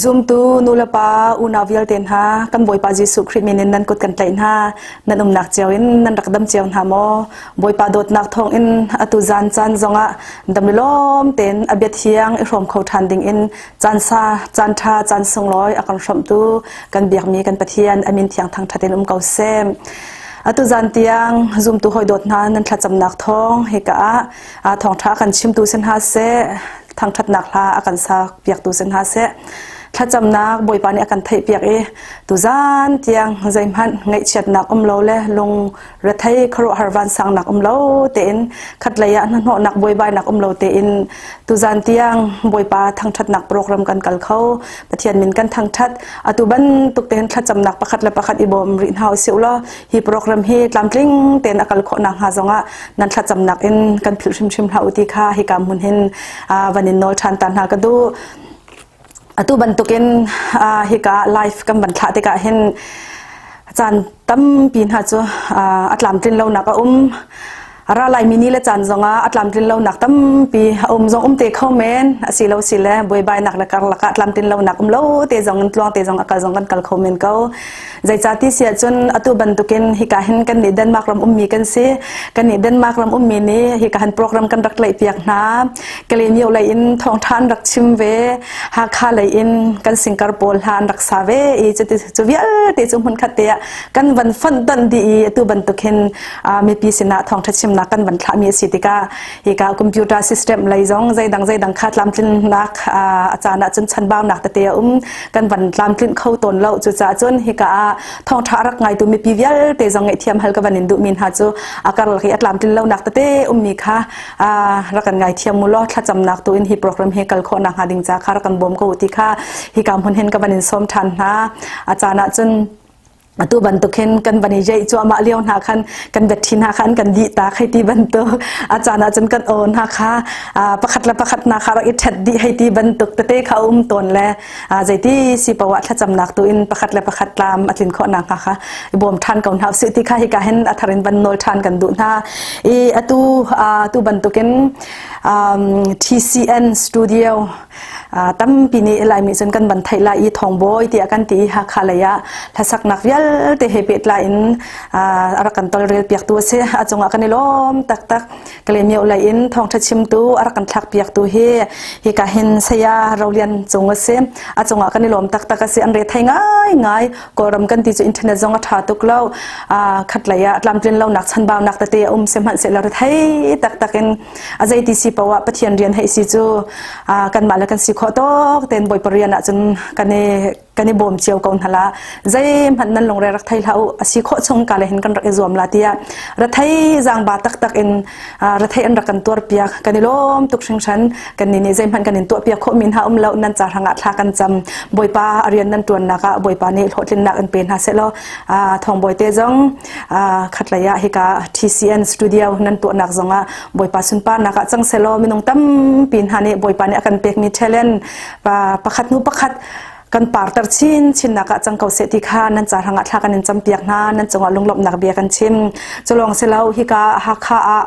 Zumtu nulepa unau vialte hna kan Bawipa Jesuh Khrih min in nan kut kan tlaih hna. Nan umnak cio in nan rak dam cio hna maw? Bawipa dawtnak thawng in atu zan caan zongah dam i lawm tein a bia thiang i hrawm kho ṭhan ding in caan sa, caan ṭha, caan sunglawi a kan hrawmhtu kan biakmi kan Pathian a min thiang thangṭhat in um ko seh. Atu zan tiang zumtu hawi dawt hna nan thlacamnak thawng hika ah thawngṭha kan chimtu si hna seh, thangṭhatnak hla a kan sak piaktu si hna seh. Thlacamnak Bawipa nih a kan theihpiak i tuzan tiang zeihmanh ngaihchiatnak um lo le lung rethei khuaruahhar vansangnak um lo tein khatlei ah hnahnawhnak buaibainak um lo tein tuzan tiang Bawipa thangṭhatnak program kan kal kho. Pathian min kan thangṭhat. Atu bantuk tein thlacamnak pakhat le pakhat i bawm rih hna usih law hi program hi tlamtling tein a kal khawh nakhnga zongah nan thlacamnak in kan philh hrimhrim hlah u ti kha hika hmun hin van in nawl ṭhan ta hna ka duh. Atu bantukin hika live kan van thlah tikah hin caan tampi hna cu a tlamtlin lonak a um. Ra laimi ni le caan zongah a tlamtlin lonak tampi a um zong um te kho men a si lo si le buaibainak le karlak ah tlamtlin lonak um lo te zong in tluang te zong a kal zong kan kal kho men ko. Zeicahti si ahcun atu bantukin hika hin kan nih Denmark ram ummi kan si. Kan nih Denmark ram ummi nih hika hin program kan rak tlaihpiak hna. Kalaymyo lei in thawngṭha an rak chim ve. Hakha lei in kan singkar pawl hla an rak sa ve i cuti cu vialte cu hmunkhat te ah kan van fonhtonh dih i atu bantuk hin mipi sinah thawngṭha chimnak kan van thlahmi a si tikah hika computer system lei zong zeidang zeidang kha tlamtlinnak a caan ah cun chanbaunak tete a um kan van tlamtlinh kho tawn lo cucaah cun hika ah thawngṭha a rak ngaitu mipi vialte zong ngaihthiam hal ka van in duhmi hna cu a karlak i a tlamtlin lonak tete ummi kha rak kan ngaithiam mu law thlacamnak tu in hi program hi kal khawh nak hnga ding ca kha rak kan bawm ko ti kha hika hmun hin ka van in sawm ṭhan hna a caan ah cun Atu bantuk hin kan van i jeih cuahmah lio hna khan kan biaṭhi hna kha an kan dih ta hei ti bantuk a caan ahcun kan aw hna kha pakhat le pakhat hna kha rak i ṭhet dih hei ti bantuk tete kha a um tawn le zeiti si poah thlacamnak tu in pakhat le pakhat tlam a tlin khawh nakhnga kha i bawm ṭhan ko hna usih ti kha hika hin a thar in van nawl ṭhan kan duh hna. I atu atu bantukin TCN studio Tampi nih Laimi cun kan van theih lai i thawngbawi tiah kan ti i Hakha lei ah hlasaknak vialte he pehtlai in a rak kan tolrel piaktu a si. A cungah kan i lawm taktak. Kalaymyo lei in thawngṭha chimtu a rak kan thlak piaktu hi hika hin Saya Rolian Cung a si. A cungah kan i lawm taktak a si. An re thei ngaingai. Kawlram kan ti cu internet zong a ṭha tuk lo. Khatlei ah tlamtlin lonak chanbaunak tete a um sihmanhsehlaw rethei taktak in A zeiti si paoh ah Pathian rian hei si cu kanmah le kan si khawh tawk tein Bawipa rian ahcun kan i kan i bawm cio ko hna la. Zeihmanh nan lungre rak thei hlah u. A si khawh chung ka le hin kan rak i zuam la tiah rethei zaangba taktak in rethei an rak kan tuarpiak. Kan i lawm tuk hringhran. Kan nih nih zeihmanh kan in tuahpiak khawh mi hna um lo. Nan ca hrangah thla kan cam. Bawipa a rian nan ṭuannak ah Bawipa nih hlawhtlinnak in pe hna sehlaw thawngbawi te zong khatlei ah hika TCN studio nan tuahnak zongah Bawipa sunparnak ah cang selaw minung tampi hna nih Bawipa nih a kan pekmi talent pakhat hnu pakhat kan parter chin chinnak ah cang ko seh ti kha nan ca hrangah thla kan in campiak hna nan cungah lunglawmhnak bia kan chim culawng silo hika Hakha ah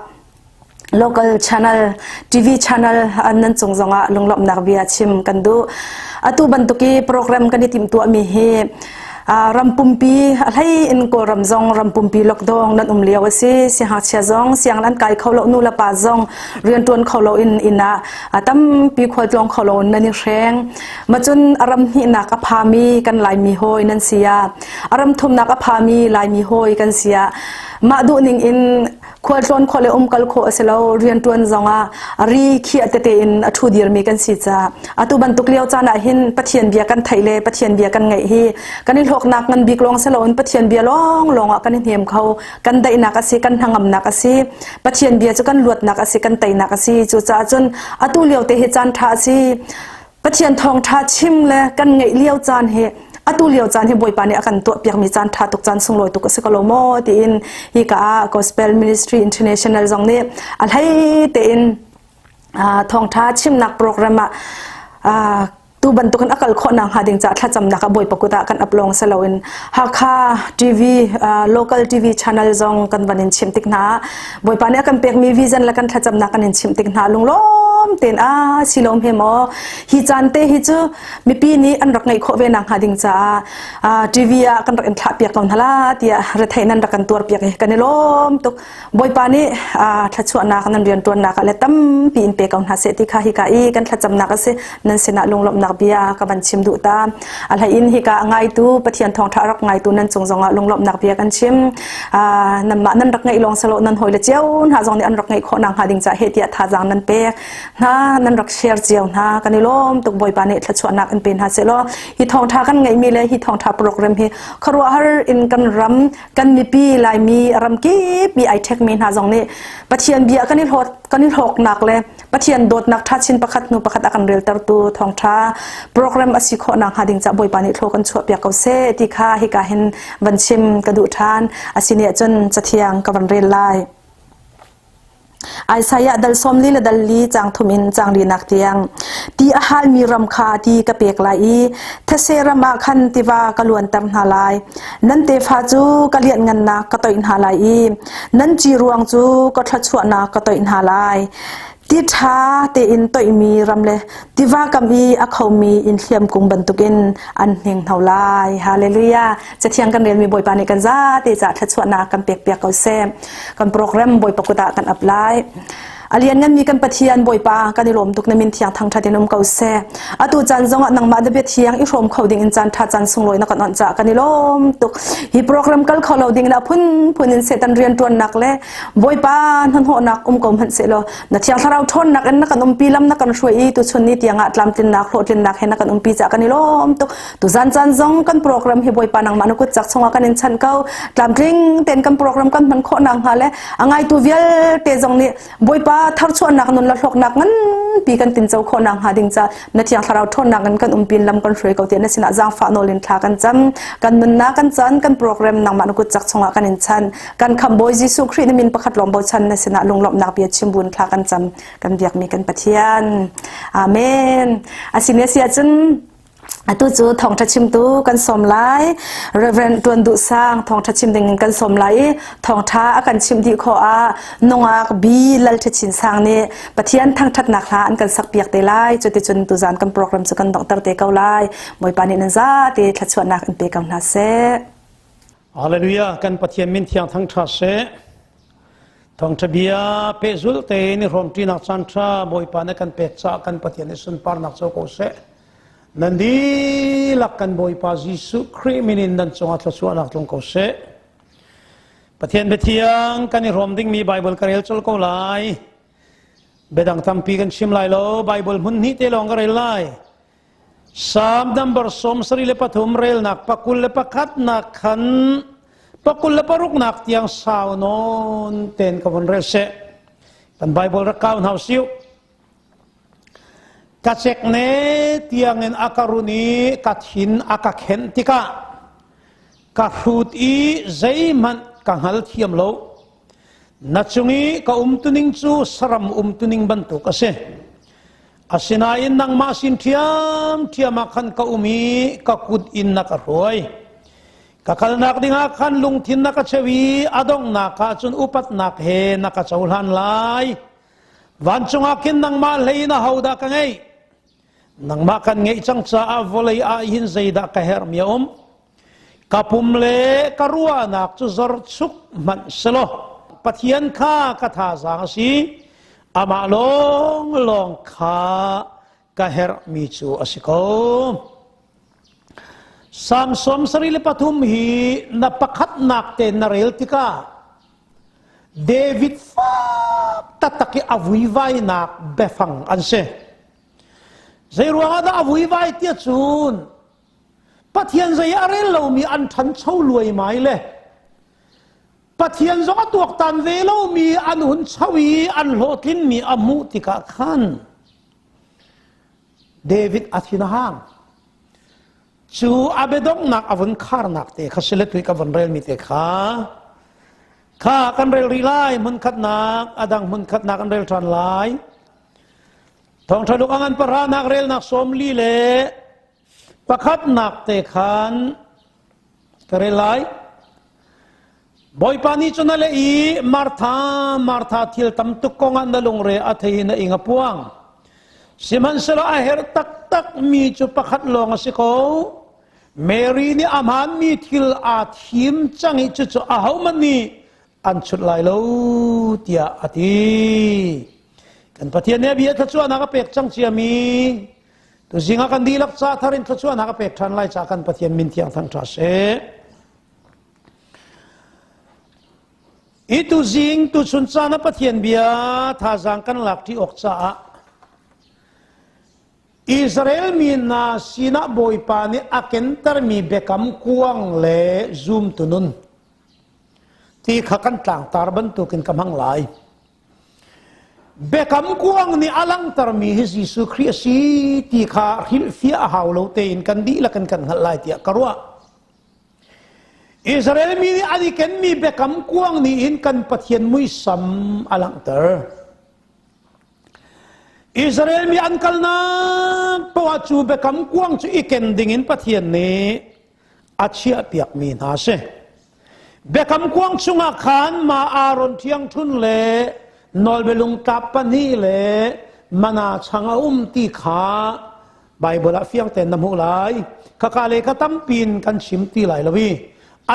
local channel TV channel nan cung zongah lunglawmhnak bia chim kan duh atu bantuki program kan i timhtuahmi hi ram pumpi a hlei in Kawlram zong ram pumpi lockdown nan um lio a si siangngakchia zong siang an kai kho lo nu le pa zong riantuan kho lo in inn ah tampi khualtlawng kho lo in nan i hreng macun a ram hnihnak a phami kan Laimi hawi nan si ah a ram thumnak a phami Laimi hawi kan si ah mah duh ning in khualtlawn khawh le umkal khawh a si lo rianṭuan zongah ri khiah tete in a ṭhu dirmi kan si caah atu bantuk lio caan ah hin Pathian bia kan theih le Pathian bia kan ngaih hi kan i hlawknak ngan bik lawng si loin Pathian bia lawng lawng ah kan i hnem kho kan daihnak a si kan hnangamnak a si Pathian bia cu kan luatnak a si kan teinak a si cucaah cun atu lio te hi caan ṭha a si Pathian thawngṭha chim le kan ngeih lio caan hi atu lio caan hi Bawipa nih a kan tuahpiakmi caan ṭha tuk caan sunglawi tuk a si ko lo maw tiin hika ah Gospel Ministry International zong nih a hlei tein thawngṭha chimnak program ah tu bantukin a kal khawh nakhnga ding caah thlacamnak ah Bawipa kut ah kan ap lawng si loin Hakha TV local TV channel zong kan van in chimh tik hna Bawipa nih a kan pekmi vision le kan thlacamnak kan in chimh tik hna lunglawm. lawm tein a si lawm he maw hi caan te hi cu mipi nih an rak ngeih khawh ve nak hnga ding caah TV ah kan rak in thlah piak ko hna la tiah rethei nan rak kan tuar piak i kan i lawm tuk. Bawipa nih thluachuahnak nan rianṭuannak ah le tampi in pe ko hna seh ti kha hika i kan thlacamnak a si. Nan sinah lunglawmhnak bia ka van chim duh ta. A hlei in hika a ngaitu Pathian thawngṭha a rak ngaitu nan cung zongah lunglawmhnak bia kan chim. Nanmah nan rak ngeih lawng silo nan hawile cio hna zong nih an rak ngeih khawh nakhnga ding caah heh tiah thazaang nan pek hna nan rak share cio hna kan i lawm tuk. Bawipa nih thluachuahnak in pe hna seh law hi thawngṭha kan ngeihmi le hi thawngṭha program hi khuaruahhar in kan ram kan mipi Laimi ramkip mi ai ṭhekmi hna zong nih Pathian bia kan i hlawt kan i hlawknak le Pathian dawtnak ṭha chin pakhat hnu pakhat a kan reltertu thawngṭha program a si khawh nakhnga ding ca Bawipa nih thlaw kan chuahpiak ko seh ti kha hika hin van chim ka duh ṭhan. Asini ahcun cathiang ka van rel lai. Isaiah dal 40 le dal li caang thum in caang linak tiang ti a halmi ram kha ti ka pek lai i these ram ah khan tiva ka luanter hna lai. Nan tefa cu ka lianhngannak ka toih hna lai i nan ci ruang cu ka thluachuahnak ka toih hna lai. Ti ṭha tein toihmi ram le tiva kam i a khomi innhliam kung bantukin an hninghno lai. Hallelujah. Cathiang kan relmi Bawipa nih kan zate ca thluachuahnak kan pekpiak ko seh. Kan program Bawipa kut ah kan ap lai. A liannganmi kan Pathian Bawipa kan i lawm tuk na min thiang thangṭhat in um ko seh. Atu caan zongah nangmah na bia thiang i hrawm kho ding in caan ṭha caan sunglawi na kan onh caah kan i lawm tuk. Hi program kal kho lo ding in a phunphun in Satan rianṭuannak le Bawipa hnahnawhnak um ko hmanh sehlaw na Thiang Thlarau ṭhawnnak in na kan umpi lam na kan hruai i tuchun ni tiangah tlamtlinnak hlawhtlinnak he na kan umpi caah kan i lawm tuk. Tuzan caan zong kan program hi Bawipa nangmah na kut cak chungah kan in chanh ko. Tlamtling tein kan program kan hman khawh nakhnga le a ngaitu vialte zong nih Bawipa tharchuahnak nun le hlawknak nganpi kan tinco khawh nakhnga ding ca na Thiang Thlarau ṭhawnnak in kan umpin lam kan hruai ko tiah na sinah zaangfah nawl in thla kan cam. Kan nunnak kan caan kan program nangmah na kut cak chungah kan in chan. Kan khamh Bawi Jesuh Khrih na min pakhat lawng bochan na sinah lunglawmhnak bia chim buin thla kan cam. Kan biakmi kan Pathian. Amen. Asine si ahcun Atu cu thawngṭha chimtu kan sawm lai. Reverend Ṭuan Duh Sang thawngṭha chim ding kan sawm lai i thawngṭha a kan chimh dih khawh ah nungak bi Lal Ṭha Chin Sang nih Pathian thangṭhatnak hla an kan sakpiak te lai. Cuticun tuzaan kan program cu kan donghter te ko lai. Bawipa nih nan zate thluachuahnak in pe ko hna seh. Hallelujah kan Pathian min thiang thangṭha seh. Thawngṭha bia pehzulh tein i hrawmṭinak caanṭha Bawipa nih kan pek caah kan Pathian i sunparnak co ko seh. Nan dihlak kan Bawipa Jesuh Khrih min in nan cungah thluachuahnak tlung ko seh. Pathian biathiang kan i hrawm dingmi Baibal ka rel colh ko lai. Biadang tampi kan chim lai lo, Baibal hmun hnih te lawng ka rel lai. Psalm number 73 relnak 21 nak khan 26 nak tiang sau nawn ten ka von rel seh. Kan Bible rak kau hna siu. Ka cek ne tiangin a ka run i ka thin a ka khenh tikah ka hrut i zeihmanh ka hngal thiam lo. Na cung i ka umtuning cu saram umtuning bantuk a si. Asinain nangmah sin ṭhiamṭhiam ah khan ka um i ka kut in na ka hruai. Ka kalnak dingah khan lungthin na ka cheu i a donghnak ah cun upatnak he na ka cohlan lai. Vancung ah khin nangmah hlei in ahodah ka ngeih? Nangmah kan ngeih cang caah vawlei ah hin zeidah ka herhmi a um? Ka pum le ka ruahnak cu zorchuk hmanh selaw Pathian kha ka thazaang a si. Amah lawnglawng kha ka herhmi cu a si ko. Salm 73 hi na pakhatnak te na rel tikah David fak taktak i a vuivainak biafang an si. Zei ruangah dah a vuivai tiah cun Pathian zei a rel lomi an ṭhancho luaimai le Pathian zong a tuaktan ve lomi an hun cho i an hlawhtlinmi a hmuh tikah khan David a thin a hang. Cu a biadonghnak a vun kharnak te kha si le tui ka vun relmi te kha kha kan rel rih lai hmunkhatnak a dang hmunkhatnak kan rel ṭhan lai. Thawngṭha luk a ngan pahranak relnak 41 te khan ka rel lai. Bawipa nih cun a leh i, Martha, Martha, thil tam tuk kongah na lungre a thei i na ing a puang. Sihmanhsehlaw a herh taktak mi cu pakhat lawng a si ko. Mary nih a hmaanmi thil aa thim cang i cucu ahohmanh nih an chut lai lo tiah a ti. Kan Pathian nih a bia thluachuahnak a pek cang ciami tuzing ah kan dihlak ca thar in thluachuahnak a pek ṭhan lai ca kan Pathian min thiang thangṭha seh. I tuzing tuchun caan ah Pathian bia thazaang kan lak ṭi awk caah Israel mi hna sinah Bawipa nih a kentermi biakam kuang le zumtu nun ti kha kan tlangtar bantukin ka hmang lai. Biakam kuang nih a langhtermi hi Jesuh Khrih a si ti kha hrilhfiah a hau lo tein kan dihlak in kan hngalh lai tiah ka ruah. Israel mi nih an i kenmi biakam kuang nih hin kan Pathian muisam a langhter. Israel mi an kalnak poah cu biakam kuang cu i ken ding in Pathian nih a chiahpiakmi hna a si. Biakam kuang chungah khan ma Aaron ṭhiangṭhun le nawlbialung tlap pahnih le mana chang a um ti kha Baibal ah fiang tein na hmuh lai. Khaka le kha tampi in kan chim ti lai lo i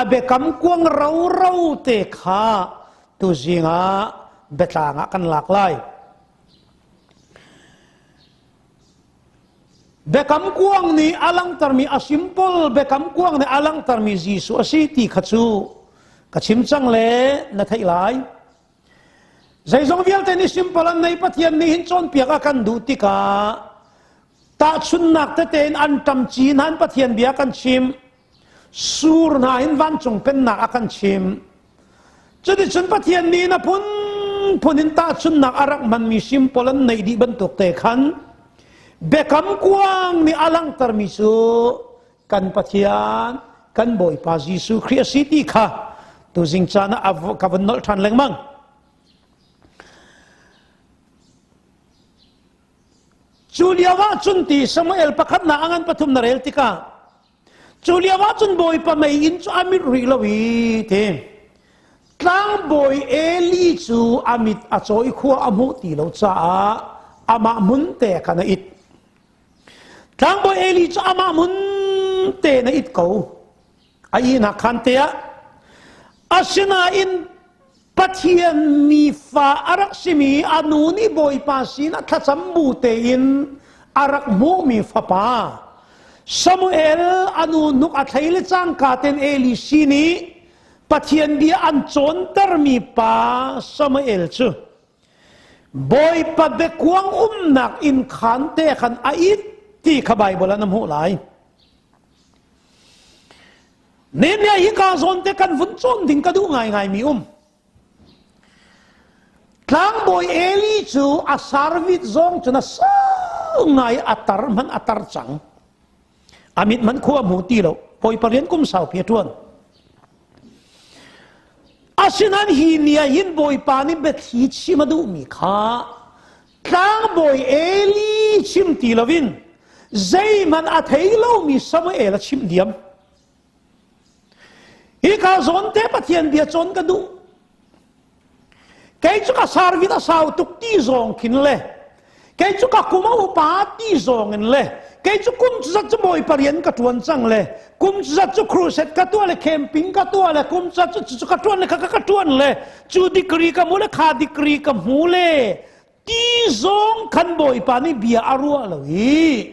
a biakam kuang roro te kha tuzing ah biatlang ah kan lak lai. Biakam kuang nih a langhtermi a simple biakam kuang nih a langhtermi Jesuh a si ti kha cu ka chim cang le na theih lai. Zeizong vialte nih simple an nei Pathian nih hin cawnpiak a kan duh tikah tahchunnak tete in an ṭam cin han Pathian bia kan chim sur hna in vancung pennak a kan chim cuticun Pathian nih na phunphun in tahchunnak a rak hmanmi simple an neih dih bantuk te khan biakam kuang nih a langhtermi cu kan Pathian kan Bawipa Jesuh Khrih a si ti kha tuzing caan ah ka vun nolh ṭhan lengmang. Cu lio ah cun ti Samuel pakhat na angan pathum na rel tikah cu lio ah cun Bawipa mei inn cu a mit rih lo i ti tlangbawi Eli cu a mit a caw i khua a hmuh ti lo caah amah hmun te khan a it. Tlangbawi Eli cu amah hmun te na it ko. A ihnak khan te ah asinain Pathian mi fa a rak simi a nu nih Bawipa sinah thlacam bu tein a rak hmuhmi fapa Samuel a nu hnuk a thlei le cangka ten Eli sin i Pathian bia an cawntermi pa Samuel cu Bawipa biakuang umnak inn khaan te khan a it ti kha Baibal ah na hmuh lai. Nehemiah hi ka zawn te kan vun cawn ding ka duh ngaingai mi um. Tlangbawi Eli cu a sarvit zong cun a sau ngai a tar hman a tar cang. A mit man khua hmu ti lo. Bawipa rian kum saupi a ṭuan. Asinain hi ni ah hin Bawipa nih biathli chim a duhmi kha tlangbawi Eli chim ti loin zeihmanh a thei lomi Samuel a chimh diam. Hika zawn te Pathian bia cawn ka duh. Kei cu ka sarvit a sau tuk ti zawng khin le kei cu ka kum a upa ti zawng in le kei cu kum cu zat cu bawipa rian ka ṭuan cang le kum cu zat cu crusade ka tuah le camping ka tuah le kum zat cu cu ka ṭuan le kha ka ṭuan le cu degree ka hmu le kha degree ka hmu le ti zong khan bawipa nih bia a ruah lo i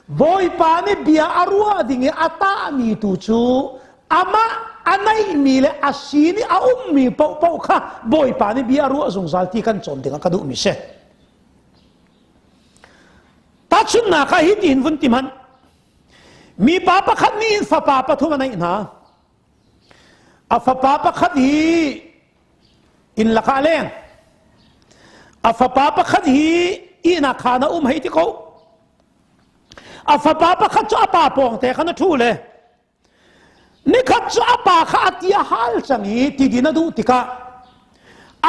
bawipa nih bia a ruah ding i a tahmi tu cu amah a neihmi le a sin i a ummi paohpaoh kha bawipa nih bia a ruah zungzal ti kan cawn dingah ka duhmi si tahchunhnak ah hi tiin vun ti hmanh mipa pakhat nih in fapa pathum a neih hna a fapa pakhat hi inn lakah a leng a fapa pakhat hi ihnak khaan a um hei ti ko a fapa pakhat cu a pa pawng te khan a ṭhu le nikhat cu a pa kha a ti a hal cang i ti din a duh tikah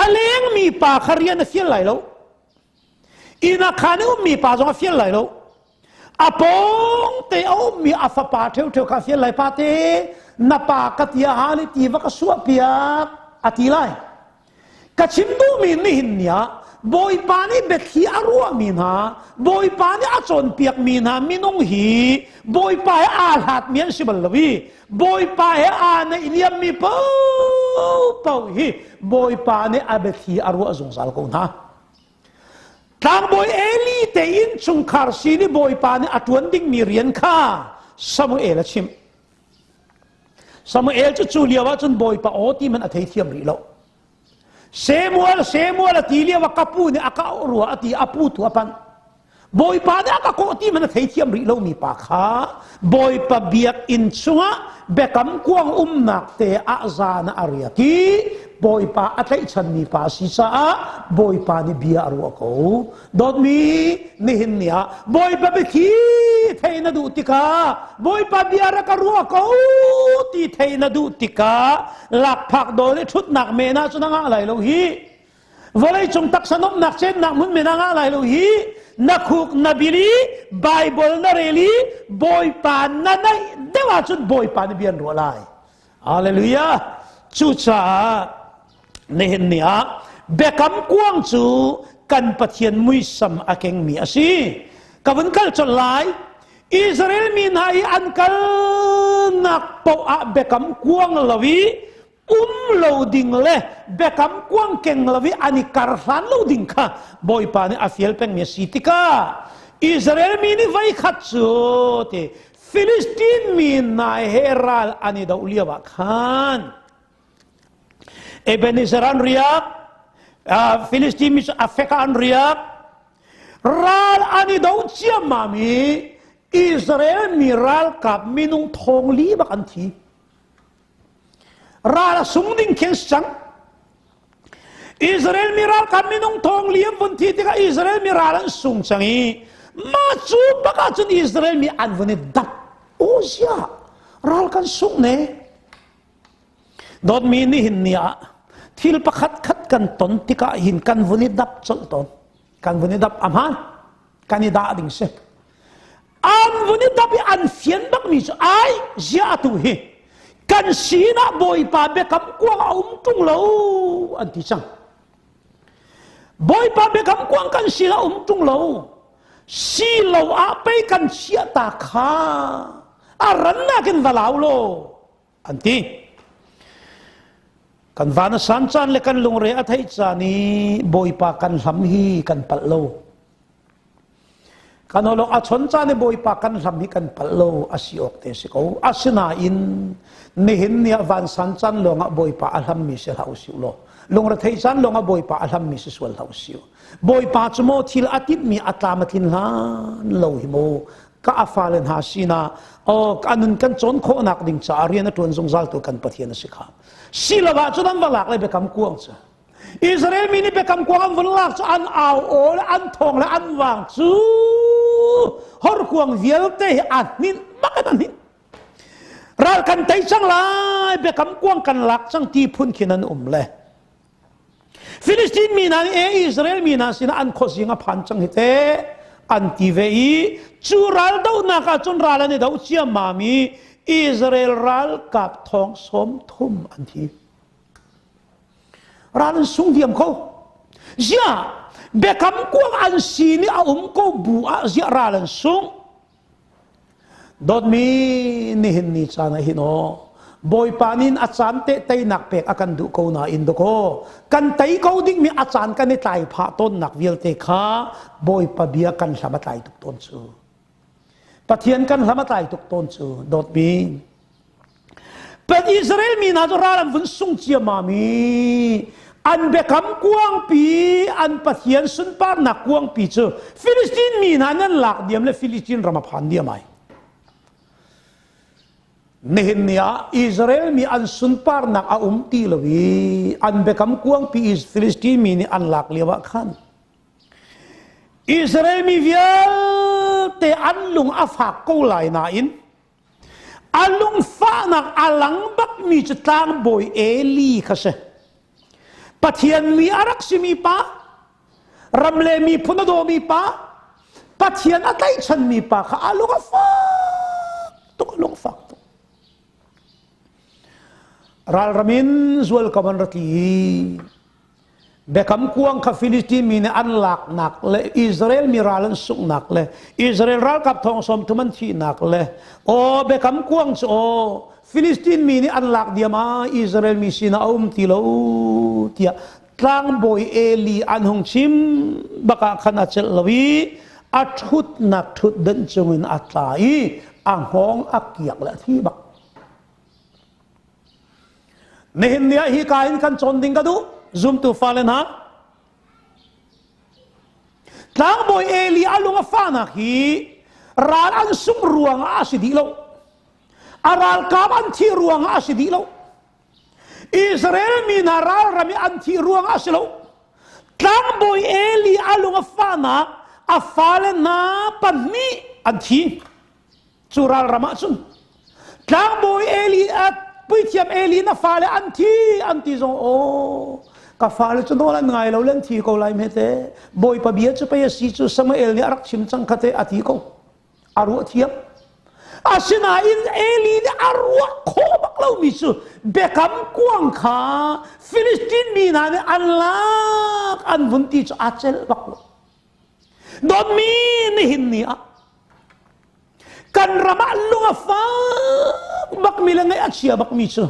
a lengmi pa kha rian a fial lai lo ihnak khaan i ummi pa zong a fial lai lo A pawngte a ummi a fapa ṭheoṭheo kha fial lai pate na pa ka tia hal i ti va ka suah piak a ti lai. Ka chim duhmi nihin ni ah Bawipa nih biathli a ruahmi hna, Bawipa nih a cawnpiakmi hna minung hi Bawipa he aa hlatmi an si bal lo i Bawipa he aa naihniammi paohpaoh hi Bawipa nih a biathli a ruah zungzal ko hna. Tlangbawi Eli te innchungkhar sin i Bawipa nih a ṭuan dingmi rian kha Samuel a chimh. Samuel cu cu lio ah cun Bawipa aw ti man a theithiam rih lo. Samuel, Samuel a ti lio ah ka pu nih a ka auh rua a ti a pu tu a panh. Bawipa nih a ka kawh ti man a theithiam rih lomi pa kha Bawipa biakinn chungah biakam kuang umnak te ah zan ah a riak i Bawipa a tlaihchanmi pa a si caah Bawipa nih bia a ruah ko. Dawtmi nihin ni ah Bawipa biathli thei na duh tikah Bawipa bia rak ka ruah ko ti thei na duh tikah lakphak dawl i ṭhutnak men ah cun a ngah lai lo hi. Vawlei cung taksa nomhnak chennak hmun men ah ngah lai lo hi. Na khuk na bil i Bible na rel i Bawipa na naih deuh ahcun Bawipa nih bia an ruah lai. Hallelujah. Cucaah nihin ni ah biakam kuang cu kan Pathian muisam a kengmi a si. Ka vun kal colh lai. Israel mi hna i an kalnak paoh ah biakam kuang lo i um lo ding le biakam kuang keng lo i an i kar hlan lo ding kha Bawipa nih a fial pengmi a si tikah Israel mi nih voikhat cu ti Filistin mi hna he ral an i doh lio ah khan Ebenezer an riak, Filistin mi cu Afek ah an riak. Ral an i do ciammam i Israel mi ralkap minung thong li bak an thi. Ral a sung ding khin si cang. Israel mi ralkap minung thong li an vun thi tikah Israel mi ral an sung cang i mah cu bak ahcun Israel mi an vun i dap. O zia ral kan sung ne. Dawtmi nihin ni ah thil pakhat khat kan ton tikah hin kan vun i dap colh tawn. Kan vun i dap a hmaan. Kan i dah ding si. An vun i dap i an fian bakmi cu ai zia atu hi kan sinah Bawipa biakam kuang a um ṭung lo an ti cang. Bawipa biakam kuang kan sinah um ṭung lo. Si lo ah pei kan chiah ta kha a rannak in va lau law an ti. Kan van a san caan le kan lungre a theih caan i Bawipa kan hlam hi kan palh lo. Kan holok a chon caan i Bawipa kan hlam hi kan palh lo a si awk te si ko. Asinain nihin ni ah vansan caan lawngah Bawipa a hlammi si hlah usih law lungre theih caan lawngah Bawipa a hlammi si sual hlah usih. Bawipa cu maw thil a tinhmi a tlam a tlin hlan lo hi maw ka a fale hna sinah oh ka nun kan cawn khawhnak ding caah rian a ṭuan zungzal tu kan Pathian a si kha. Si lo ah cun an va lak le biakam kuang cu. Israel mi nih biakam kuang an vun lak cu an au aw le an thawng le an vang cu horkuang vialte hi a hninh bak in a hninh. Ral kan tei cang lai biakam kuang kan lak cang ti phun khin an um le. Filistin mi hna nih e Israel mi hna sinah an khuazing a phan cang hi teh an ti ve i cu ral dohnak ah cun ral an i do ciammam i Israel ralkap thong 30 an thi. Ral an sung diam ko. Ziah biakam kuang an sin i a um ko bu ah ziah ral an sung. Dawtmi nihin ni caan ah hin aw Bawipa nih a caan te teinak pek a kan duh ko nain dakaw kan tei ko dingmi a caan kan i tlai phah tawnnak vialte kha Bawipa bia kan hlam a tlai tuk tawn cu. Pathian kan hlam a tlai tuk tawn cu dawtmi. Pen Israel mi hna cu ral an vun sung ciammam i an biakam kuangpi an Pathian sunparnak kuangpi cu Filistin mi hna nan lak diam le Filistin ram a phan diam ai. Nihin ni ah Israel mi an sunparnak a um ti lo i an biakam kuangpi Filistin mi nih an lak lio ah khan Israel mi vialte an lung a fak ko lai nain A lungfahnak a lang bakmi cu tlangbawi Eli kha si. Pathian mi a rak simi pa, ram le miphun a dawmi pa, Pathian a tlaihchanmi pa kha a lung a fak tuk, a lung fak tuk. Ralram in zual ko an ra tli. Biakam kuang kha Filistin mi nih an laknak le Israel mi ral an sunghnak le Israel ralkap thong 30 an thihnak le aw biakam kuang cu aw Filistin mi nih an lak diam ah Israel mi sinah a um ti lo tiah tlangbawi Eli an hung chim bakah khan a celh lo i a ṭhutnak ṭhutdenh cungin a tla i a hngawng a kiak le a thi bak. Nihin ni ah hi ka in kan cawn ding ka duh zumtu fale hna. Tlangbawi Eli a lung a fahnak hi ral an sungh ruangah a si dih lo. A ralkap an thih ruangah a si dih lo. Israel mi hna ralram i an thih ruangah a si lo. Tlangbawi Eli a lung a fahnak a fale hna pahnih an thi. Cu ralram ah cun tlangbawi Eli a puithiam Eli na fale an thi an ti zong aw ka fale cu nawl an ngai lo le an thi ko lai hme te Bawipa bia cu pei a si cu Samuel nih a rak chim cang kha te a ti ko a ruah thiam asinain Eli nih a ruah khawh bak lomi cu biakam kuang kha Filistin mi hna nih an lak an vun ti cu a celh bak lo Dawtmi nihin ni ah kan ram ah lung a fak bakmi le ngaih a chia bakmi cu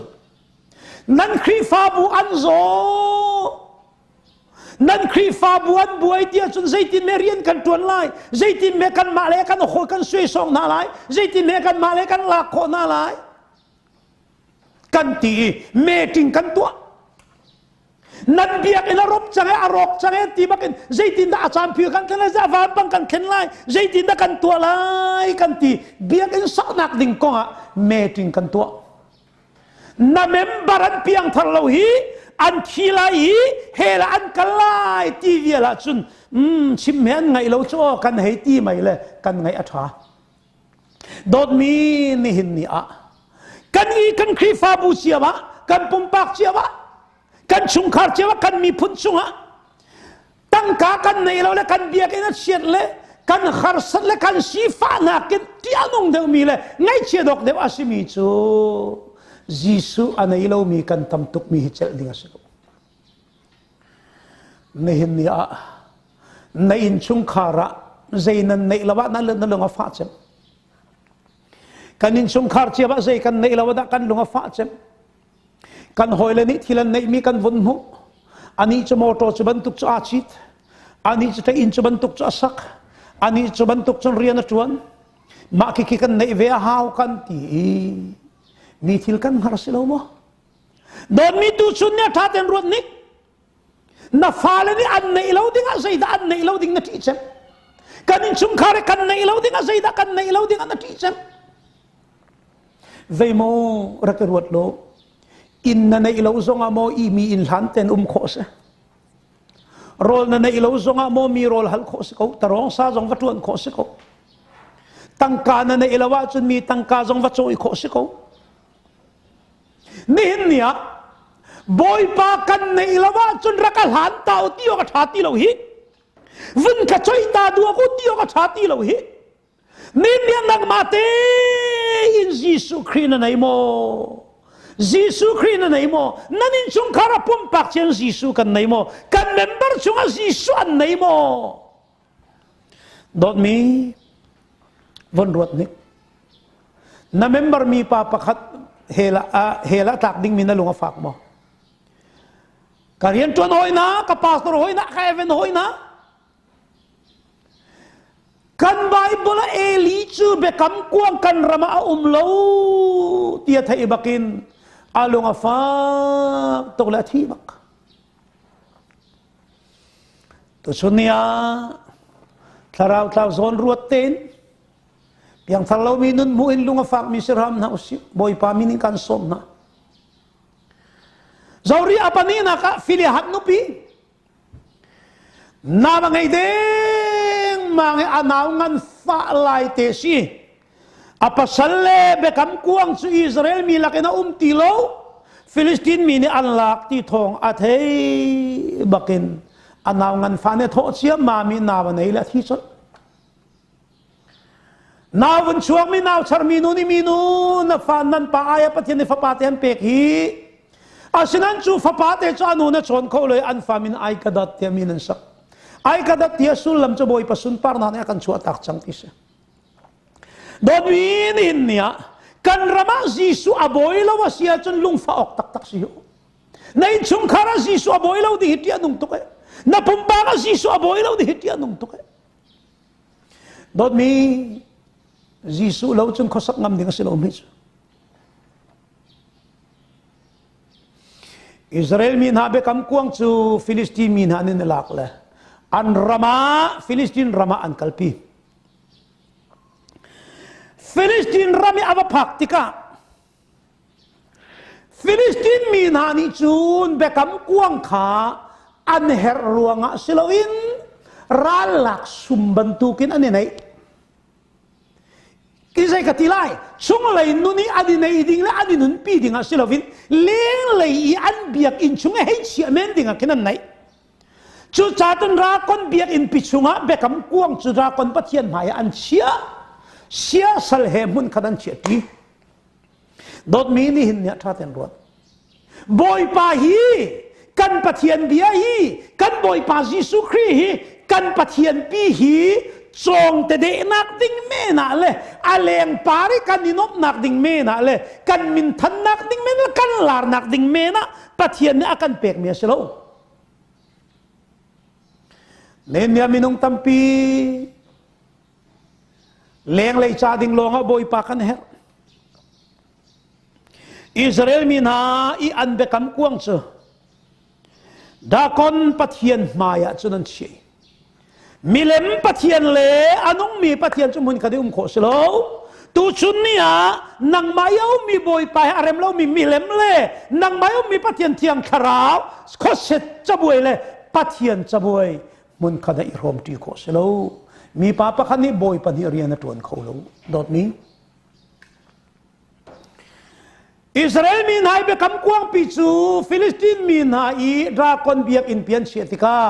nan Khrihfabu an zaw nan Khrihfabu an buai ti ahcun zeitin me rian kan ṭuan lai zeitin me kanmah le kan hawi kan suaisawng hna lai zeitin me kanmah le kan lak khawh hna lai kan ti i meeting kan tuah nan biakinn a rop cang e a rawk cang e ti bakin zeitindah a caan phir kan thlen lai a vanpang kan thlen lai zeitindah kan tuah lai kan ti biakinn saknak ding kongah meeting kan tuah na member an piangthar lo hi an thi lai hi hell ah an kal lai ti vial ahcun chim he an ngaih lo cu aw kan hei ti mai le kan ngaih a ṭha Dawtmi nihin ni ah kan i kan Khrihfabu cio ah kan pumpak cio ah kan chungkhar cio ah kan miphun chungah tangka kan nei lo le kan biakinn a chiat le kan harsat le kan sifahnak in ṭih a nung deuhmi le ngaihchia dawk deuh a simi cu Jesuh a nei lomi kan tam tukmi hi celh ding a si lo. Nihin ni ah na innchungkhar ah zei nan neih lo ah na lung a fah cem. Kan innchungkhar cio ah zei kan neih lo ah dah kan lung a fah cem. Kan hawile nih thil an neihmi kan vun hmuh. Anih cu motor cu bantuk cu aa cit. Anih cu inn cu bantuk cu a sak. Anih cu bantuk cun rian a ṭuan. Mah khikhi kan neih ve a hau kan ti i mi thil kan hngar si lo maw? Dawtmi tu chun nih a ṭha tein ruat nik. Na fale nih an neih lo ding ah zeidah an neih lo ding na ṭih cem. Kan innchungkhar i kan neih lo ding ah zeidah kan neih lo ding ah na ṭih cem. Zeimaw rak i ruat lo. Inn na neih lo zongah maw i mi inn hlan ten um khawh si. Rawl na neih lo zongah maw mi rawl hal khawh si ko. Tarawng sa zong va ṭuan khawh si ko. Tangka na neih lo ahcun mi tangka zong va cawi khawh si ko. Nihin ni ah Bawipa kan neih lo ahcun rak a hlan ta u ti awk a ṭha ti lo hi. Vun ka coih ta duak u ti awk a ṭha ti lo hi. Nihin ni ah nangmah tein Jesuh Khrih na nei maw? Jesuh Khrih na nei maw? Nan innchungkhar ah pumpak cian Jesuh kan nei maw? Kan member chungah Jesuh an nei maw? Dawtmi von ruat hnik. Na member mi pa pakhat hell ah hell ah tlak dingmi na lung a fak maw? Ka rian ṭuan hawi na, ka pastor hawi na, ka event hawi na. Kan Bible ah Eli cu biakam kuang kan ram ah a um lo ti a theih bakin a lung a fak tuk le a thi bak. Tuchun ni ah thlarau tlau zawn ruat tein piangthar lomi nun hmuh in lung a fakmi si hram hna usih Bawipa min in kan sawm hna. Zori a pahnihnak ah Filiahat nupi na va ngei deng mang i a nau ngan fah lai te si A pasal le biakam kuang cu Israel mi lakin a um ti lo. Filistin mi nih an lak ti thawng a thei bakin a nau nganfa nih thawh ciammam i nau a nei le a thi colh. Nau vun chuakmi nau charmi nu nih minu na fa nan pa ai ah Pathian nih fapa te an pek hi. Asinain cu fapa te cu a nu na chawn kho lo i an fa min ai ka dat tiah min an sak. Ai ka dat ti a sullam cu Bawipa sunparnak nih a kan chuahtak cang ti si. Dawtmi nihin ni ah kan ram ah Jesuh a bawi lo a si ahcun lungfah awk taktak si u. Na innchungkhar ah Jesuh a bawi lo ding hi ṭih a nung tuk eh. Na pumpak ah Jesuh a bawi lo ding hi ṭih a nung tuk eh. Dawtmi Jesuh lo cun khuasak ngam ding a si lo mi cu. Israel mi hna biakam kuang cu Filistin mi hna nih an lak le an ram ah Filistin ram ah an kalpi. Filistin ram i a va phak tikah Filistin mi hna nih cun biakam kuang kha an herh ruangah si loin rallak sum bantukin an i neih. Ki zei ka ti lai? Chunglei nun i an i nei ding le an i nunpi ding ah si loin lenglei i an biakinn chung i hei chiah men ding ah khin an neih. Cucaah rakon biakinn pi chungah biakam kuang cu rakon Pathian hmai ah an chiah. Siasal he hmun khat an chiah ṭi. Dawtmi nihin ni ah ṭha tein ruat. Bawipa hi kan Pathian bia hi kan Bawipa Jesuh Khrih hi kan Pathian pi hi cawng te dehnak ding men ah le a leng par i kan i nuamhnak ding men ah le kan minthannak ding men le kan larnak ding men ah Pathian nih a kan pekmi a si lo. Nehemiah minung tampi lenglei ca ding lawngah Bawipa kan herh. Israel mi hna i an biakam kuang cu Dagon Pathian hmai ah cun an chiah. Milem Pathian le a nungmi Pathian cu hmun khat i um khawh si lo. Tuchun ni ah nangmah i a ummi Bawipa he a rem lomi milem le nangmah i ummi Pathian Thiang Thlarau khuaset cabuai le Pathian cabuai hmun khat ah i hrawmṭi khawh si lo. Mipa pakhat nih Bawipa nih rian a ṭuan kho lo. Dawtmi. Israel mi hna i biakam kuangpi cu Filistin mi hna i Drakon biakinn pi an chiah tikah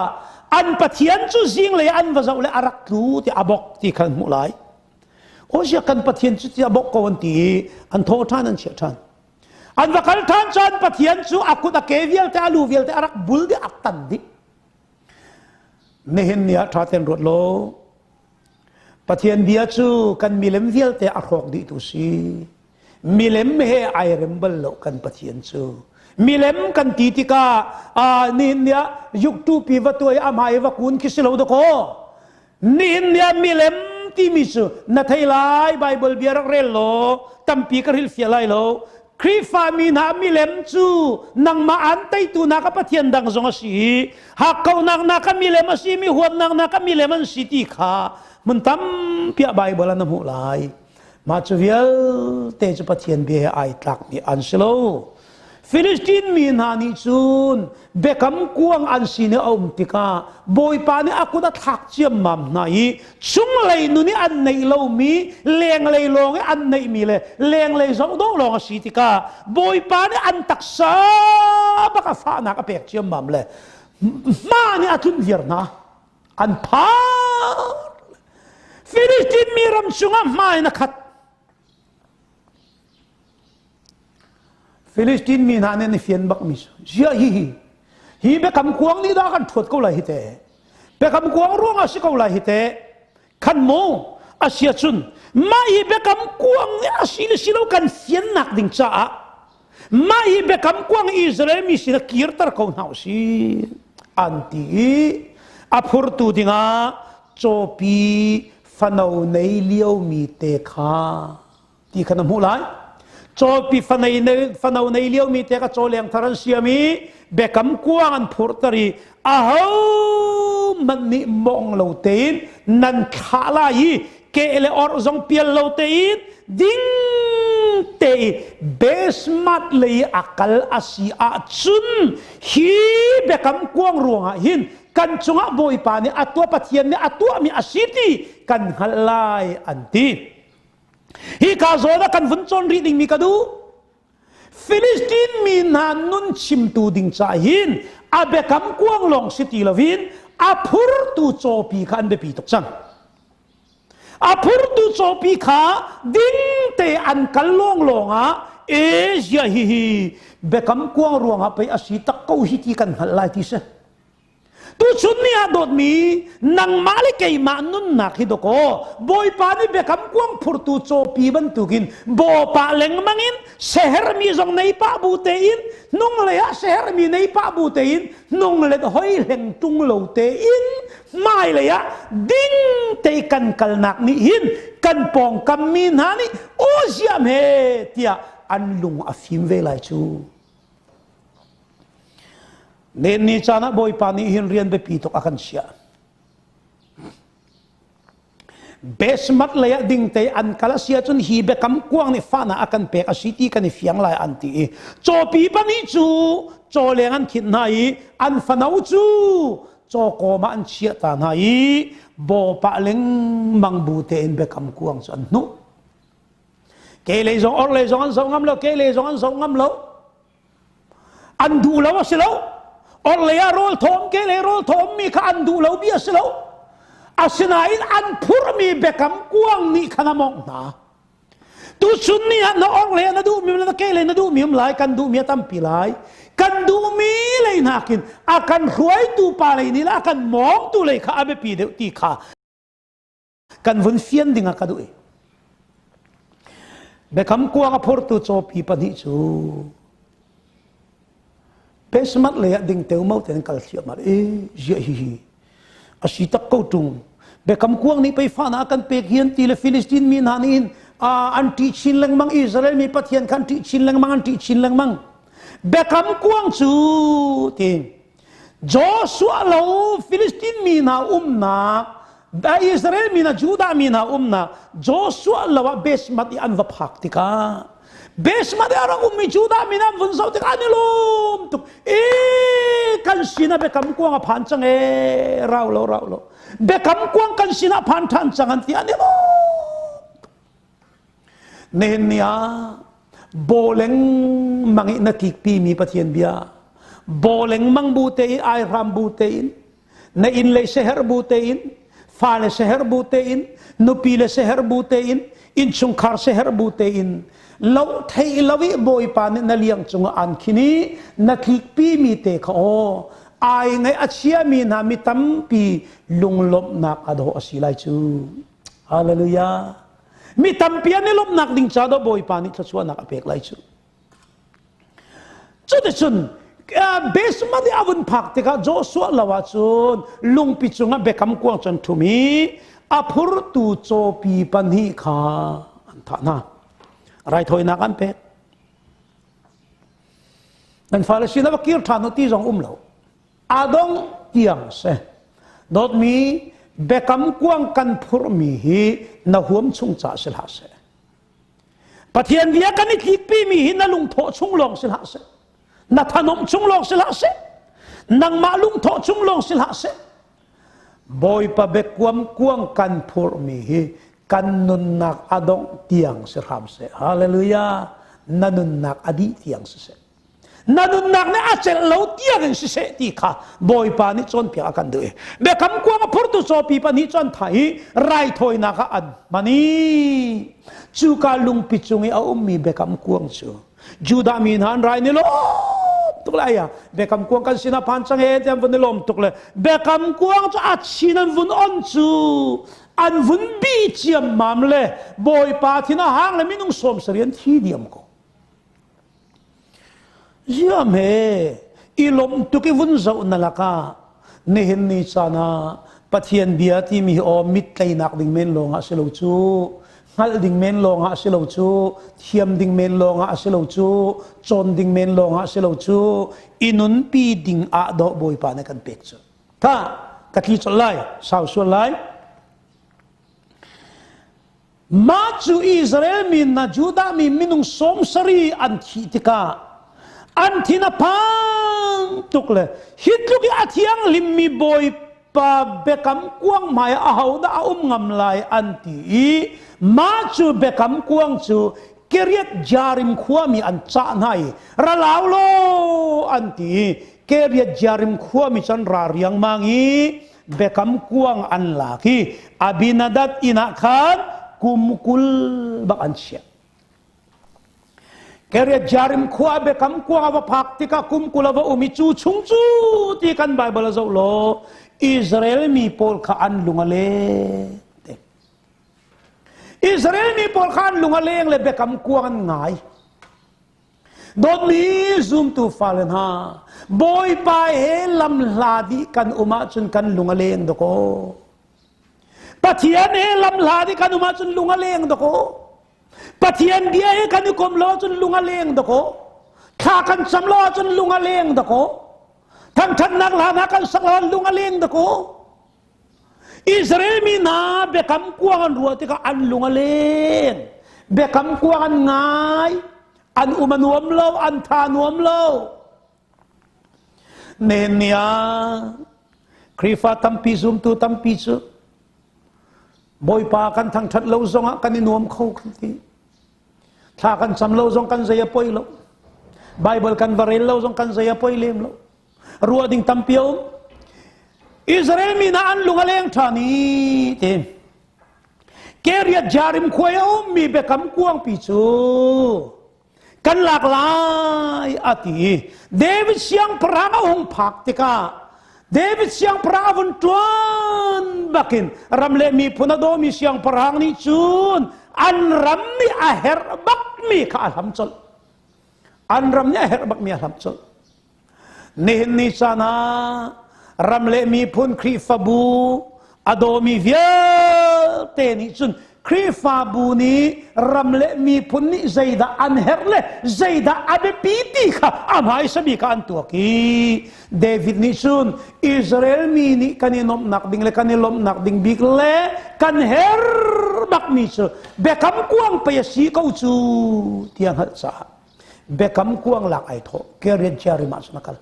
an pathian cu zinglei an va zoh le a rak tlu ti a bok ti kha an hmuh lai. Ozia kan pathian cu ti a bok ko an ti i an thawh ṭhan an chiah ṭhan. An va kal ṭhan cun pathian cu a kut a ke vialte a lu vialte a rak bul dih a tan dih. Nihin ni ah ṭha tein ruat law Pathian bia cu kan milem vialte a hrawk dihtu si. Milem he ai rem bal lo kan Pathian cu. Milem kan ti tikah nihin ni ah yuktu pi va tuai a hmai va kun khi si lo dakaw. Nihin ni ah milem timi cu na thei lai Bible bia rak rel law tampi ka hrilhfiah lai lo. Khrihfa mi hna milem cu nangmah an teitu na ka Pathian dang zong a si i hakkauhnak na ka milem a si mi huatnak na ka milem an si ti kha hmun tampi ah Bible ah na hmuh lai. Mah cu vialte cu Pathian bia he ai tlakmi an si lo. Filistin mi hna nih cun biakam kuang an sin i a um tikah Bawipa nih a kut a thlak ciammam hna i chunglei nun i an neih lomi lenglei lawng i an neihmi le lenglei zoh dawh lawng a si tikah Bawipa nih an taksa bak a fahnak a pek ciammam le hma nih a tlunh viar hna an phar Filistin mi ram chungah hma in a khat Filistin mi hna nih an i fian bakmi cu ziah hi hi hi biakam kuang nih dah kan ṭhuat ko lai hi te biakam kuang ruangah si ko lai hi te khan mu a sia cun mah hi biakam kuang nih a si le si lo kan fiannak ding caah mah hi biakam kuang Israel mi sin a kirter ko hna usih an ti i a phurtu dingah cawpi fano nei liomi te kha ti kha na hmuh lai cawpi fano nei liomi te kha cawleng thar an siam i biakam kuang an phurter i aho hmanh nih mawng lo tein nan thlah lai i ke le orh zong pial lo tein ding te i basement lei a kal a si ahcun hi biakam kuang ruangah hin kan cungah Bawipa nih a tuah Pathian nih a tuahmi a si ti kan hngalh lai an ti. Hi ka zawn ah kan vun cawn rih dingmi ka duh. Filistin mi hna nun chimtu ding ca hin a biakam kuang lawng si ti loin a phurtu cawpi kha an biapi tuk cang. A phurtu cawpi kha ding te an kal lawnglawng ah E zia hi hi biakam kuang ruangah pei a si tak ko hi ti kan hngalh lai ti si. Tuchun ni ah dawtmi nangmah le keimah nunnak hi dawkaw Bawipa nih biakam kuang phurtu cawpi bantukin bawpa lengmang in sehermi zong nei pah bu tein hnunglei ah sehermi nei pah bu tein hnunglet hoi hleng tung lo tein hmailei ah ding te kan kalnak nih hin kan pawngkam mi hna nih aw ziam he tiah an lung a fim ve lai cu. Nen ni caan ah Bawipa nih hin rian biapi tuk a kan chiah. Besmat lei ah dingte an kal a si ahcun hi biakam kuang nih fahnak a kan pek a si ti kan i fiang lai an ti i cawpi pahnih cu cawleng an khinh hna i an fano cu cawkawm ah an chiah ta hna i bawpah lengmang bu tein biakam kuang cu an hnuh. Ke lei zong or lei zong an zoh ngam lo, ke lei zong an zoh ngam lo. An duh lo a si lo. Orhlei ah rawl thawm, ke lei rawl thawm mi kha an duh lo mi a si lo. Asinain an phurmi biakam kuang nih khan a mawngh hna. Tuchun ni ah na orhlei ah na duhmi na ke lei na duhmi um lai, kan duhmi a tampi lai. Kan duhmi lei nakin a kan hruaitu pa lei nih le a kan mawngtu lei kha a biapi deuh ti kha kan vun fian ding ah ka duh i biakam kuang a phortu cawpi pahnih cu Pesmat lei ah ding teumau ten kal thliahmah e ziah hi hi a si tak ko tung biakam kuang nih pei fa na kan pek hian ti le Philistine mi hna nih hin an ṭih chin lengmang Israel mi Pathian kha an ṭih chin lengmang an ṭih chin lengmang biakam kuang cu ti Joshua lo Filistin mi hna umnak Israel mi hna Judah mi hna umnak Joshua lo ah Besmat i an va phak tikah Besmat i a rak ummi Judah mi hna an vun zoh tikah an i lawm tuk e kan sinah biakam kuang a phan cang e rau lo rau lo biakam kuang kan sinah phan ṭhan cang an ti an i lawm Nihin ni ah bawleng mang i na tlikpi mi Pathian bia bawleng mang bu tein aihram bu tein na inn lei seher bu tein fale seher bu tein nupi le seher bu tein innchungkhar seher bu tein lo thei lo i bawipa nih na liang cungah an khin i na tlikpi mi te kha aw ai ngai a chiami hna mi tampi lunglawmhnak a dawh a si lai cu Hallelujah. Mi tampi an i lawmhnak ding ca do Bawipa nih thluachuahnak a pek lai cu. Cuticun basement i a vun phak tikah Joshua lo ahcun lungpi cungah biakam kuang cun ṭhum i a phurtu cawpi pahnih kha an thah hna. Raithawinak an pek. Nan fale sin ah va kir ṭhan u ti zong um lo. A dongh tiang si. Dawtmi biakam kuang kan phurhmi hi na huam chung ca si hlah seh. Pathian bia kan i tlikpimi hi na lungthawh chung lawng si hlah seh. Na thanomh chung lawng si hlah seh. Nangmah lungthawh chung lawng si hlah seh. Bawipa biakuam kuang kan phurhmi hi kan nunnak a dongh tiang si hram seh. Hallelujah. Na nunnak a dih tiang si seh. Na nunnak nih a celh lo tiang in siseh ti kha Bawipa nih cawnpiak a kan duh i biakam kuang a phurtu cawpi pahnih cu an thah i raithawinak ah an hman i cuka lungpi cung i a ummi biakam kuang cu Judah mi hna an rai ni lawm tuk le aya biakam kuang kan sinah phan cang e ti an vun i lawm tuk le biakam kuang cu a chin an vun on cu an vun bi ciammam le Bawipa thin a hang le minung sawm sarih an thi diam ko. Ziam he i lawmh tuk i vun zoh na lakah nihin ni caan ah Pathian bia timi hi aw mit tleinak ding men lawngah si lo cu hngalh ding men lawngah si lo cu thiam ding men lawngah si lo cu cawn ding men lawngah si lo cu i nunpi ding ah dawh Bawipa nih kan pek cu tha ka tli colh lai sau sual lai Mah cu Israel mi hna Judah mi minung sawm sarih an thih tikah an thin a phang tuk le hi tluk i a thianghlimmi Bawipa biakam kuang hmai ah ahodah a um ngam lai an ti i mah cu biakam kuang cu Kiriath Jearim khuami an cah hna i ra lau law an ti i Kiriath Jearim khuami cu an ra riangmang i biakam kuang an lak i Abinadab inn ah khan kum 20 bak an chiah. Keriath Jearim khua biakam kuang a va phak tikah kum 20 a va um i cu chung cu ti kan Baibal a zoh law Israel mi pawl kha an lung a leng te. Israel mi pawl kha an lung a leng le biakam kuang an ngai. Dawtmi zumtu fale hna, Bawipa he lam hla dih kan um ahcun kan lung a leng dakaw. Pathian he lam hla dih kan um ahcun lung a leng dakaw. Pathian bia he kan i kom lo ahcun lung a leng dakaw. Thla kan cam lo ahcun lung a leng dakaw. Thangthatnak hla hna kan sak lo ahcun lung a leng dakaw. Israel mi hna biakam kuang an ruah tikah an lung a leng. Biakam kuang an ngai. An um a nuam lo, an tha nuam lo. Nen ni ah Khrihfa tampi zumtu tampi cu Bawipa kan thangṭhat lo zongah kan i nuam kho kan ti. Thla kan cam lo zong kan zei a poi lo. Bible kan va rel lo zong kan zei a poi lem lo. Ruah ding tampi a um. Israel mi hna an lung a leng ṭhan i ti. Keriath Jearim khua i a ummi biakam kuangpi cu kan lak lai a ti i David siangpahrang a hung phak tikah David siangpahrang a vun ṭuan bakin ram le miphun a dawmi siangpahrang nih cun an ram nih a herh bakmi kha a hlam colh. An ram nih a herh bakmi a hlam colh. Nihin ni caan ah ram le miphun Khrihfabu a dawmi vialte nih cun Khrihfabu nih ram le miphun nih zeidah an herh le zeidah a biapi ti kha a hmaisa bik ah an tuak i David nih cun Israel mi nih kan i nuamhnak ding le kan i lawmhnak ding bik le kan herh bakmi cu biakam kuang pei a si ko cu tiah hngalh caah Biakam kuang lak ai thawh. Keriath Jearim ah cun a kal.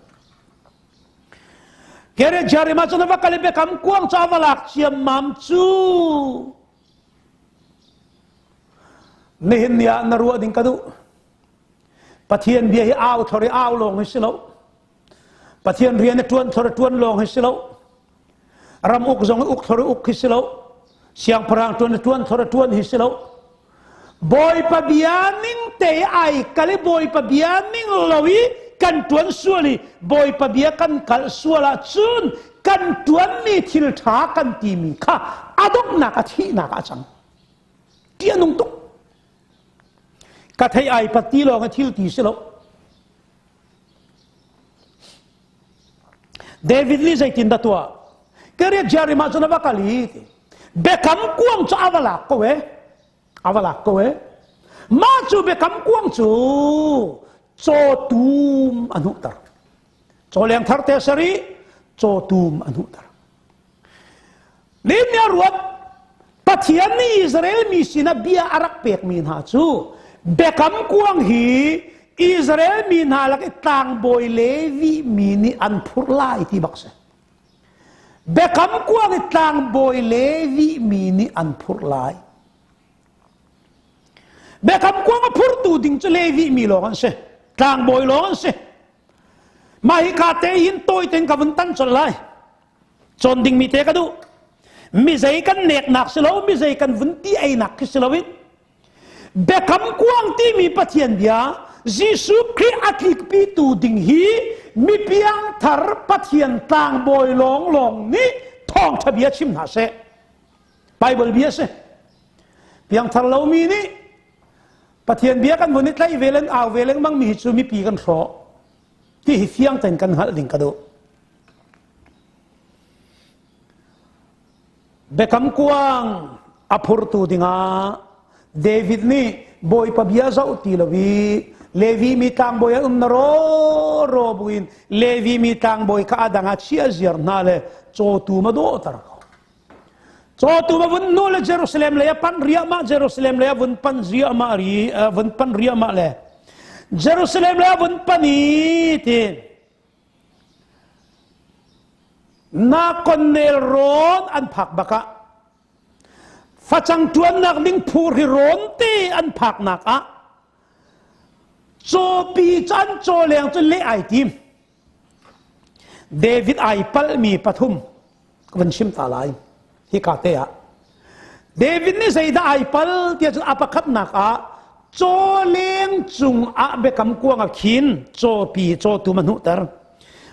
Keriath Jearim ah cun a va kal i biakam kuang cu a va lak ciammam cu. Nihin ni ah na ruah ding ka duh. Pathian bia hi au thor i au lawng hi si lo. Pathian rian i ṭuan thor i ṭuan lawng hi si lo. Ram uk zong i uk thor i uk hi si lo. Siangpahrang ṭuan i ṭuan thor i ṭuan hi si lo. Bawipa bia ning te ai kal i Bawipa bia ning lo i kan ṭuan sual i Bawipa bia kan kalh sual ahcun kan ṭuanmi thil ṭha kan timi kha a donghnak a thihnak ah a cang. Ti a nung tuk. Ka thei ai pat ti lawng i thil ti si lo. David nih zeitindah tuah? Kariath Jearim ah cun a va kal i biakam kuang cu a va lak ko e. A va lak ko e. Mah cu biakam kuang cu cawtum a hnuhter. Cawleng thar te ser i cawtum a hnuhter. Lim a ruat Pathian nih Israel mi sinah bia a rak pekmi hna cu biakam kuang hi Israel mi hna lak i tlangbawi Levi mi nih an phurh lai ti bak si. Biakam kuang i tlangbawi Levi mi nih an phurh lai. Biakam kuang a phurtu ding cu Levi mi lawng an si. Tlangbawi lawng an si. Mah hi ka te hin tawi tein ka vun tan colh lai. Cawn dingmi te ka duh. Mi zei kan neknak si lo, mi zei kan vun ti einak khi si loin biakam kuang timi Pathian bia Jesuh Khrih a tlikpitu ding hi mi piangthar Pathian tlangbawi lawnglawng nih thawngṭha bia chim hna seh. Bible bia si. Piangthar lomi nih Pathian bia kan vun i tlaih ve len au ve lengmang mi hi cu mipi kan hrawh. Ti hi fiang tein kan hngalh ding ka duh. Biakam kuang a phurtu dingah David nih Bawipa bia zoh ti lo i Levi mi tlangbawi an um na ro ro buin Levi mi tlangbawi kha a dang ah chia ziar hna le cawtu ma dawhter ko. Cawtu ma vun nu le Jerusalem lei a pan riahmah Jerusalem lei a vun pan riahmah ri vun pan riahmah le Jerusalem lei a vun pan i ti Na konnel rawn an phak bakah facang ṭuannak ding phur hi rawn te an phaknak ah cawpi cu an caw leng cu leh ai tim. David ai palhmi pathum ka van chim ta lai hika te ah. David nih zeidah ai pal tiah cun a pakhatnak ah. Cawleng cung ah biakam kuang a khin, cawpi cawtum a hnuhter.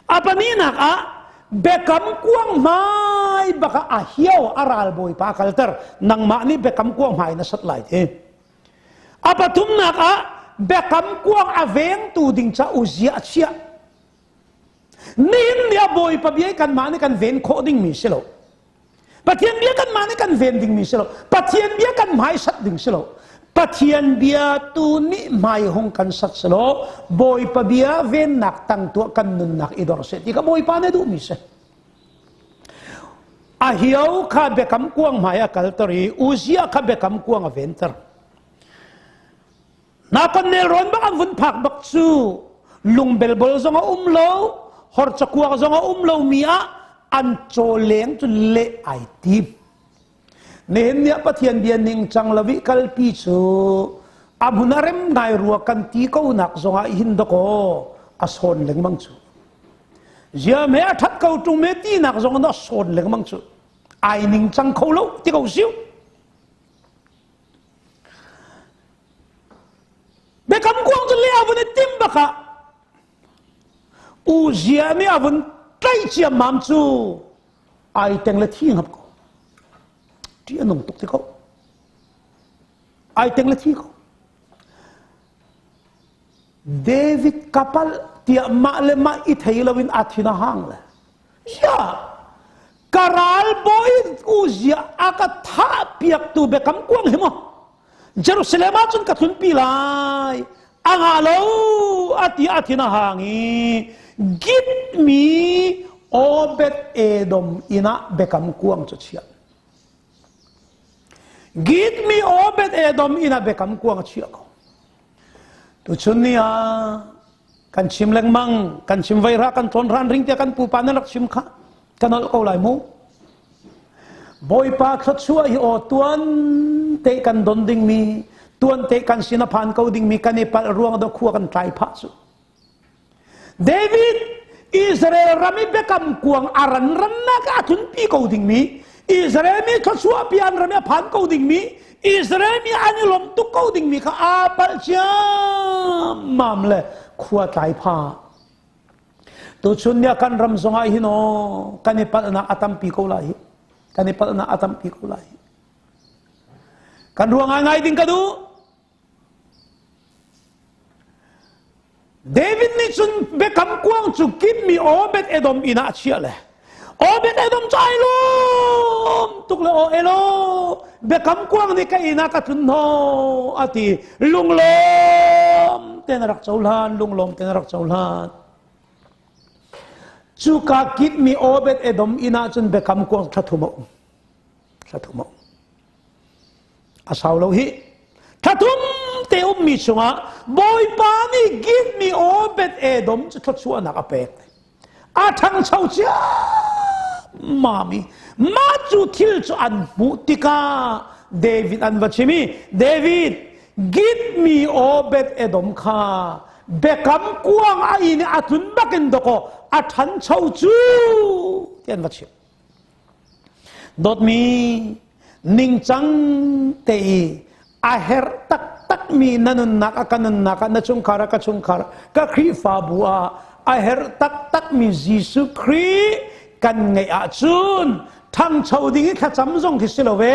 A pahnihnak ah biakam kuang hmai bak ah a hio a ral bawipa a kalter. Nangmah nih biakam kuang hmai na sat lai ti. A pathumnak ah biakam kuang a vengtu ding ca Uzziah a chiah. Nihin ni ah Bawipa bia kanmah nih kan ven khawh dingmi si lo. Pathian bia kanmah nih kan ven dingmi si lo. Pathian bia kan hmaisat ding si lo. Pathian bia tu nih hmai hung kan sat si lo. Bawipa bia vennak tang tuah kan nunnak i dor seh ti kha Bawipa nih duhmi si. A hio kha biakam kuang hmai a kalter i Uzziah kha biakam kuang a venter. Na kan nelrawn bak an vun phak bak cu lungbelbol zong a um lo, hor cakuak zong a um lomi ah an cawleng cu leh ai tim. Nihin ni ah Pathian bia ningcang lo i kalpi cu a hmun a rem ngai rua kan ti ko nak zong ah hin dakaw a sawn lengmang cu. Zia me a that ko ṭung me ti nak zong a sawn lengmang cu. Ai ningcang kho lo ti ko siu. Biakam kuang cu le a vun i tim bak ah Uzia nih a vun tlaih ciammam cu ai teng le thi ngap ko. Ṭih a nung tuk ti ko. Ai teng le thi ko. David kapal tiah mah le mah i thei loin a thin a hang le. Ya, ka ral bawi Uzia a ka thah piaktu biakam kuang hi maw Jerusalem ah cun ka tlunpi lai a ngah lo a ti a thin a hang i gitmi Obed Edom inn ah biakam kuang cu chiah Gitmi Obed Edom inn ah biakam kuang a chiah ko tuchun ni ah kan chim lengmang kan chim veira kan tlawn ran ring tiah kan pupa nan rak chim kha kan holh ko lai mu Bawipa thluachuah hi aw tuan te kan don dingmi tuan te kan sin a phan ko dingmi kan i palh ruang do khua kan tlai phah cu David Israel ram i biakam kuang a ran rannak a tlunpi ko dingmi Israel mi thluachuah pi an ram i a phan ko dingmi Israel mi an i lawm tuk ko dingmi kha aa palh ciammam le khua tlai phah Tuchun ni ah kan ram zongah hin aw kan i palhnak a tampi ko lai hi. Kan i palhnak a tampi ko lai hi. Kan ruang ngaingai ding ka duh. David nih cun biakam kuang cu kimmi Obed Edom inn ah a chiah le Obed Edom cu ai lawm tuk le aw elo biakam kuang nih ka inn ah ka tlun hno a ti lunglawm ten a rak cohlan lunglawm ten a rak cohlan cuka kitmi Obed Edom inn ah cun biakam kuang thla thum a um thla thum a um a sau lo hi thla thum te ummi chungah Bawipa nih gitmi Obed Edom cu thluachuahnak a pek a ṭhangcho ciammam i mah cu thil cu an hmuh tikah David an va chim i David gitmi Obed Edom kha biakam kuang a inn i a tlun bakin dawkaw a ṭhancho cu ti an va chim Dawtmi ningcang te i a herh taktakmi na nunnak a ka nunnak ah na chungkhar a ka chungkhar ka Khrihfabu ah a herh taktakmi Jesuh Khrih kan ngeih ahcun ṭhangcho ding i thlacam zong khi si lo ve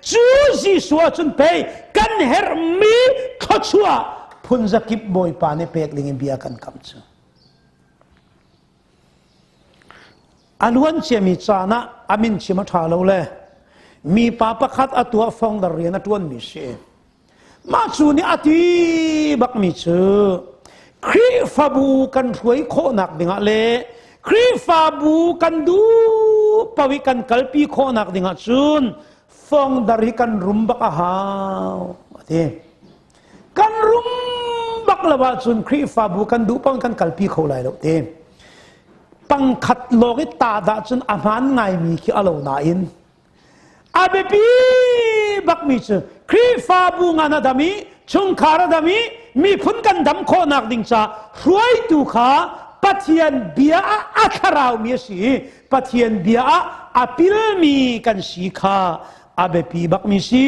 cu Jesuh ahcun pei kan herhmi thluachuah phunzakip Bawipa nih pek ding in bia kan kam cu. A luan ciami caan ah a min chim a ṭha lo le mipa pakhat a tuah fongdar rian a ṭuanmi si. Mah cu nih a ti bakmi cu Khrihfabu kan hruai khawhnak dingah le Khrihfabu kan duh paoh i kan kalpi khawhnak dingah cun fongdar hi kan rum bak a hau a ti. Kan rum bak lo ahcun Khrihfabu kan duh paoh in kan kalpi kho lai lo ti. Pangkhat lawng i ta dah cun a hmaan ngaimi khi a lo nain a biapi bakmi cu Khrihfabu ngan a dam i chungkhar a dam i miphun kan dam khawhnak ding ca hruaitu kha Pathian bia ah a thlaraumi a si i Pathian bia ah a pilmi kan si kha a biapi bakmi si.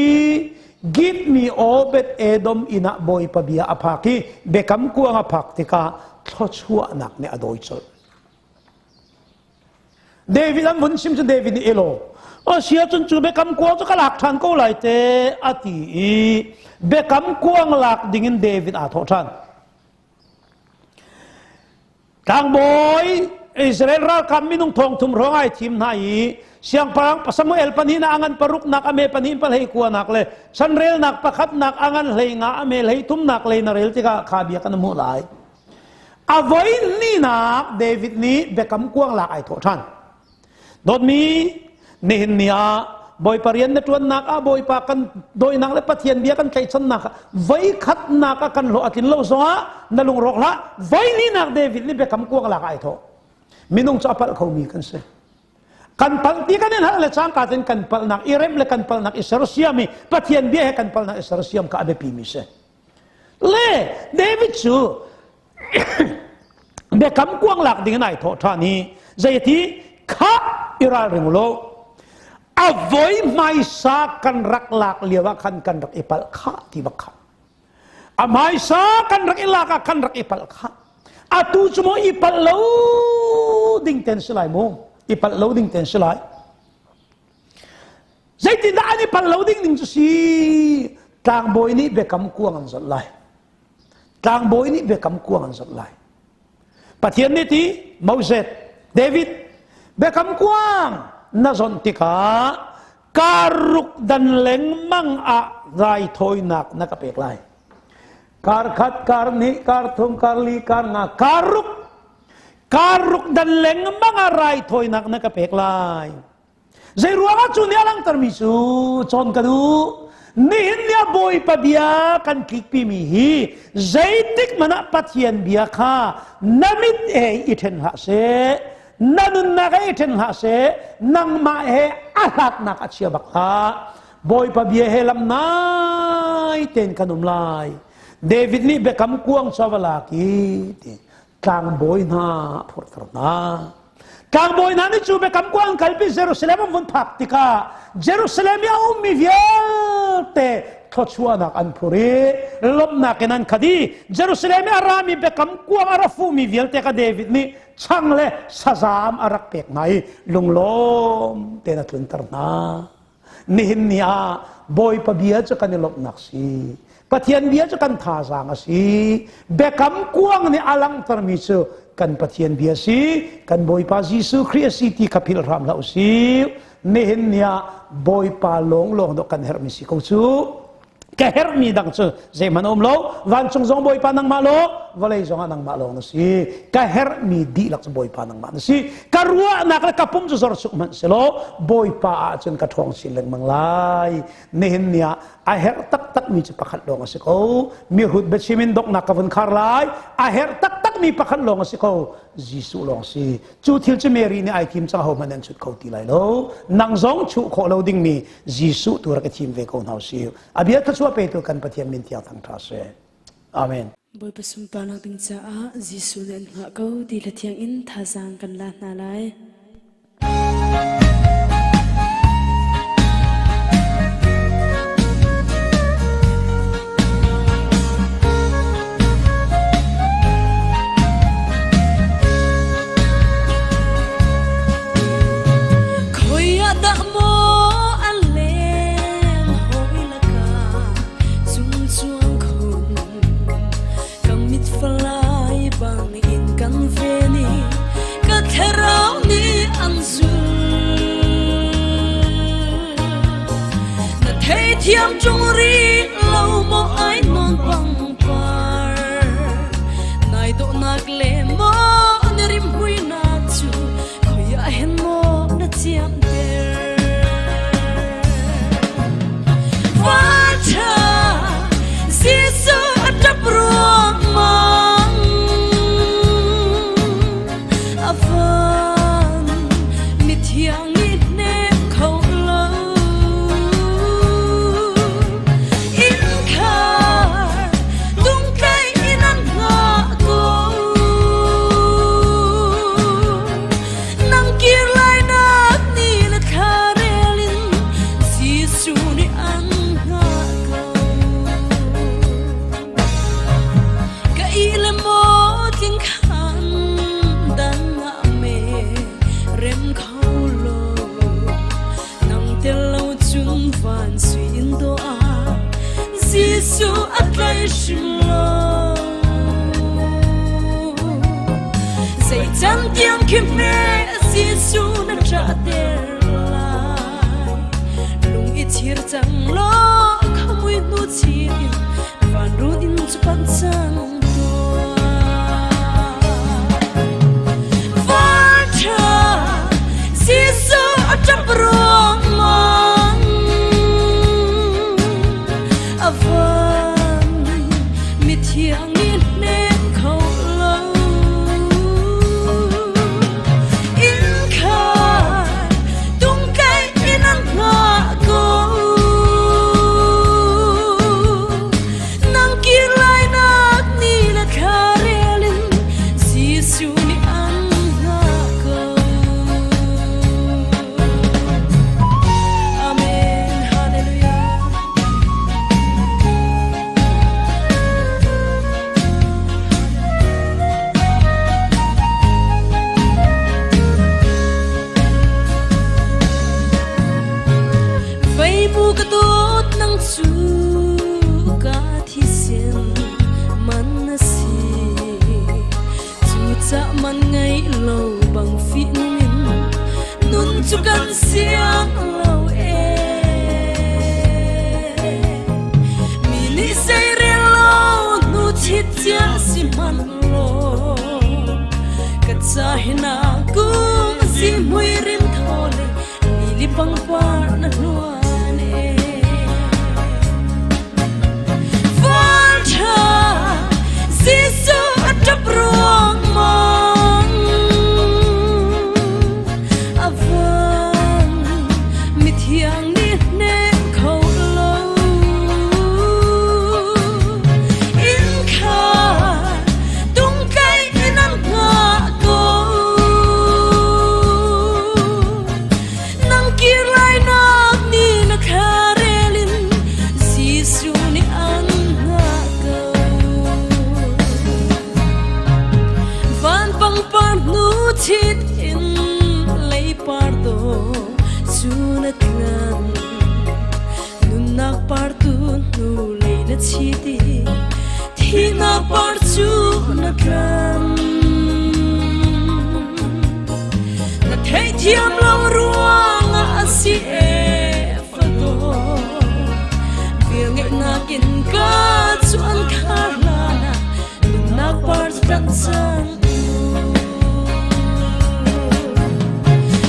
Git mi Obed Edom inn ah Bawipa bia a phak i biakam kuang a phak tikah thluachuahnak nih a dawi colh. David an vun chim cu David nih elaw asia cun cu biakam kuang cu ka lak ṭhan ko lai te a ti i biakam kuang lak dingin David aa thawh ṭhan. Tlangbawi Israel ralkap minung thong thum hrawng ai thim hna i siangpahrang Samuel pahnihnak a ngan paruknak a me pahnih palhei kuanak le chanrelnak pakhatnak a ngan hlei nga a me hlei thumnak lei na rel tikah kha bia kan hmuh lai. A voi hnihnak David nih biakam kuang lak ai thawh ṭhan. Dawtmi, nihin ni ah Bawipa rian na ṭuannak ah Bawipa kan dawinak le Pathian bia kan tlaihchannak ah voi khatnak ah kan hlawh a tlin lo zongah na lungrawk hlah. Voi hnihnak David nih biakam kuang lak ai thawh. Minung cu a palh khomi kan si. Kan palh ti kan in hal le cangka tein kan palhnak i remh le kan palhnak i sersiam i Pathian bia he kan palhnak i sersiam kha a biapi mi si. Le David cu biakam kuang lak ding in ai thawh ṭhan i zeiti kha i ralring lo a voi hmaisa kan rak lak lio ah khan kan rak i palh khah ti bak kha a hmaisa kan rak i lak ah kan rak i palh khah atu cu maw i palh lo ding ten si lai mu i palh lo ding ten si lai Zeitindah an i pal lo ding ding cu si? Tlangbawi nih biakam kuang an zawt lai. Tlangbawi nih biakam kuang an zawt lai. Pathian nih ti Moses, David, biakam kuang na zawnh tikah karuk dan lengmang ah raithawinak na ka pek lai. Kar khat, kar hnih, kar thum, kar li, kar nga, karuk karuk dan lengmang ah raithawinak na ka pek lai. Zei ruangah cu nih a langhtermi cu cawn ka duh. Nihin ni ah Bawipa bia kan tlikpimi hi zeitik hmanh ah Pathian bia kha na mit he i ṭhen hlah seh, na nunnak he i ṭhen hlah seh, nangmah he a hlatnak a chia bak hlah. Bawipa bia he lam nai tein kan um lai. David nih biakam kuang cu a va lak i ti tlangbawi hna a phurhter hna. Tlangbawi hna nih cu biakam kuang an kalpi Jerusalem an vun phak tikah Jerusalem i a ummi vialte thluachuahnak an phur i lawmhnak in an khat i Jerusalem i a rami biakam kuang a ra fuhmi vialte kha David nih chang le sazaam a rak pek hna i lunglawm tein a tlunter hna. Nihin ni ah Bawipa bia cu kan i lawmhnak si. Pathian bia cu kan thazaang a si. Biakam kuang nih a langhtermi cu kan Pathian bia si, kan Bawipa Jesuh Khrih a si ti kha philh hram hlah usih. Nihin ni ah Bawipa lawnglawng dawh kan herhmi si ko cu. Ka herhmi dang cu zeihmanh a um lo. Vancung zong Bawipa nangmah law, vawlei zongah nangmah lawng na si. Ka herhmi dihlak cu Bawipa nangmah na si. Ka ruahnak le ka pum cu zor suk hmanh selaw Bawipa ah cun ka ṭhawng chin lengmang lai. Nihin ni ah a herh taktakmi cu pakhat lawng a si ko. Mihrut biachim in donghnak ka vun khar lai. A herh taktakmi pakhat lawng a si ko. Jesuh lawng si. Cu thil cu Mary nih ai thim cang hohmanh an chut kho ti lai lo. Nang zong chuh khawh lo dingmi Jesuh tu rak i thim ve ko hna usih. A bia thluachuah petu kan Pathian min tiang thangṭha seh. Amen. Bawipa sunparnak ding caah Jesuh nih an hngah ko ti hla thiang in thazaang kan la hna lai. Khoi ah dah maw an leng hawi lakah cungcuang khun Kang mit falai bang in kan ven i ka thlarau nih an zul Na theithiam ṭung rih lo maw ai nawn pangpar Nai dawhnak le maw na rimhmuinak cu khoi ah hen maw na ciamter Vaṭha Jesuh a ṭap ruangmang a van mithiang nih hnem kho lo innkhar. Jesuh a tlai hrim lo. Zei can tiang khi hme Jesuh na ṭah ter lai. Lung i chir cang law khamui hnu chin in van run in cu panh cang tuah. Van ṭha Jesuh a ṭap ruangmang. A van mithiang nih hnem kho lo. Inn khan tungtlaih in an hngah ko. Nang kir lai nak ni le thla rel in Jesuh nih an hngah ko. Amen. Hallelujah. Feibu ka dawt nang cu ka thisen man na si. Cucah man ngei lo bang fihnung in nun cu kan siang lo ee. Mi nih zeirel lo hnu chit cia si hmanh law ka ca hi na kum zihmui rim thaw le lili pangpar na hluan ee. Van ṭha Jesuh a ṭap ruangmang a van mithiang nih hnem kho lo. Inn kha tungtlaih in an hngah ko. Nang kir lai nak ni na thla rel in Jesuh nih an hngah ko. Van pangpar hnu chit in lei par do cu na tlan. Nunnak par tu hnu lei na chit i thihnak par cu na tlan. Na theihthiam lo ruangah a si e fado. Velngeihnak in ka chuan khar hlan ah nunnak par tlan cang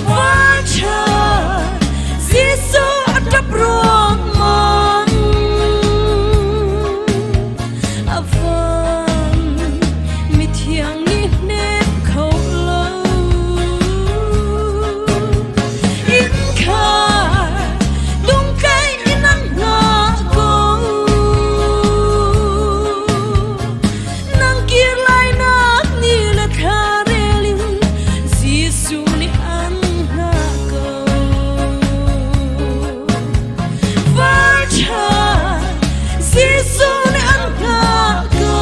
Van ṭha Jesuh a ṭap ruangmang a van mithiang nih hnem kho lo. Inn kha lungtlaih in an hngah ko. Nang kir lai nak ni le thla rel in Jesuh nih an hngah ko. Var ṭha Jesuh nih an hngah ko.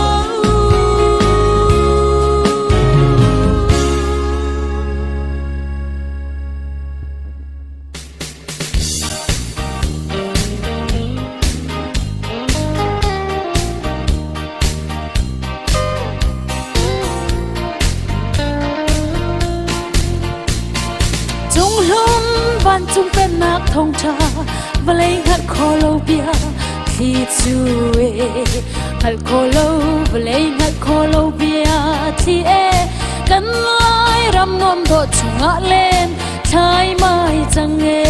Cunghlum vancung pennak thawngṭha vawlei hngalh kho lo bia thli cu e hngalh kho lo vawlei hngalh kho lo bia thli e kan lai ram nuam dawh chungah len thlai mai cang e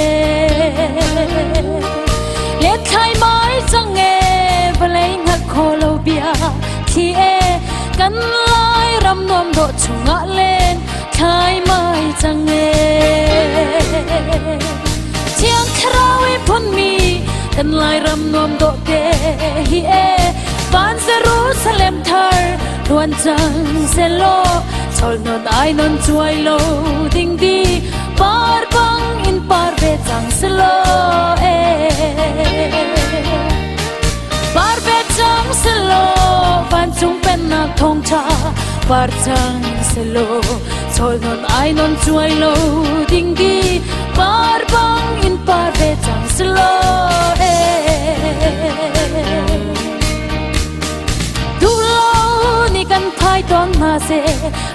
le thlai mai cang e vawlei hngalh kho lo bia thli e kan lai ram nuam dawh chungah len thlai mai cang e Thiang Thlarau i phunmi kan Lairam nuam dawh te hi e van Jerusalem thar luan cang selaw chol non ai non chuai lo ding di par bang in par ve cang selaw e par ve cang selaw vancung pennak thawngtha par cang selaw chol non ai non chuai lo ding di par bang in par ve cang selaw e.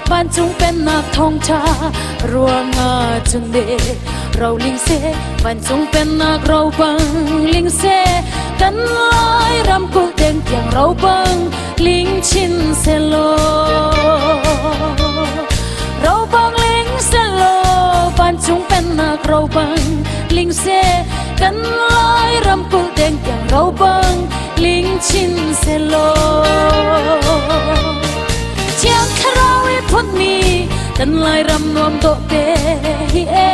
Vancung pennak thawngṭha ruangah cun de roling seh vancung pennak ro bang ling seh kan lai ramkulh deng tiang ro bang ling chin selaw ro bang ling selaw vancung pennak ro bang ling seh kan lai ramkulh deng tiang ro bang ling chin selaw Thiang Thlarau i phunmi kan Lairam nuam dawh te hi e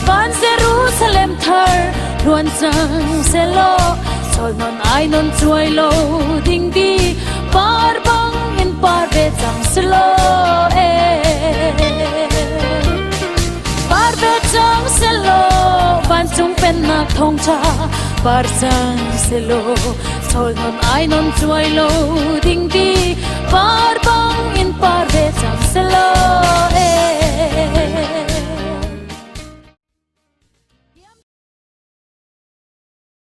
van Jerusalem thar luan cang selaw sol non ai non chuai lo ding di par bang in par ve cang selaw e par ve cang selaw vancung pennak thawngṭha par cang selaw sol non ai non chuai lo ding di par bang in par ve.